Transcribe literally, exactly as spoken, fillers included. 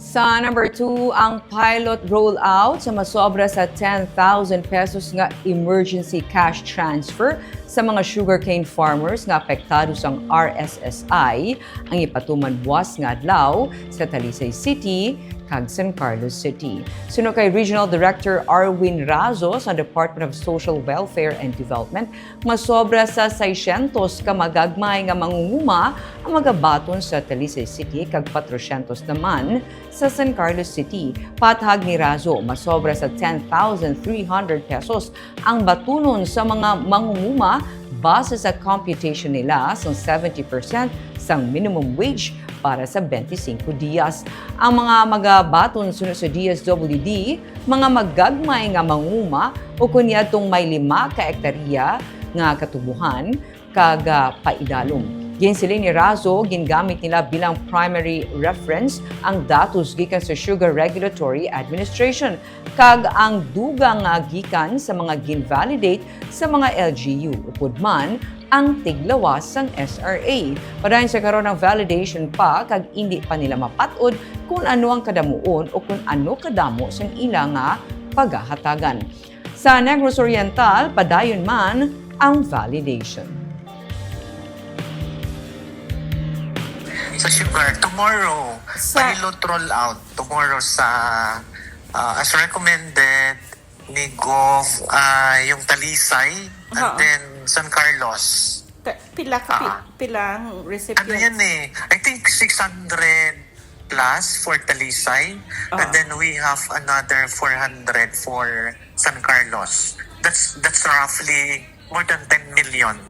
Sa number two, ang pilot rollout sa masobra sa ten thousand pesos nga emergency cash transfer sa mga sugarcane farmers nga apektado sang R S S I ang ipatuman buwas nga adlaw sa Talisay City kag San Carlos City. Suno kay Regional Director Arwin Razo sa Department of Social Welfare and Development, masobra sa seiscientos ka magagmay nga mangunguma ang magabaton sa Talisay City kag quatrocientos naman sa San Carlos City. Pathag ni Razo, masobra sa ten thousand three hundred pesos ang batunon sa mga mangunguma base sa computation nila sang seventy percent sang minimum wage para sa twenty-five dias. Ang mga magabaton suno sa D S W D, mga magagmay nga mangunguma o kon yadtong may lima ka ektarya nga katubohan kag, ah, paidalom. Ginsiling ni Razo, gingamit nila bilang primary reference ang datos gikan sa Sugar Regulatory Administration kag ang dugang nga gikan sa mga gin-validate sa mga L G U, upod man ang tiglawas sang S R A. Padayon sa karon ang validation pa kag indi pa nila mapat-od kon ano ang kadamuon o kon ano kadamo sang ila nga pagahatagan. Sa Negros Oriental, padayon man ang validation. Sa sugar, tomorrow, Sa- pilot rollout. Tomorrow sa, ah, as recommended ni Gov, ah, yung Talisay, and Oo. then San Carlos. Ka- Pila ka pi- Ah. pila ang recipients? Ano yan eh? I think six hundred plus for Talisay, and Ah. then we have another four hundred for San Carlos. That's that's roughly more than ten million.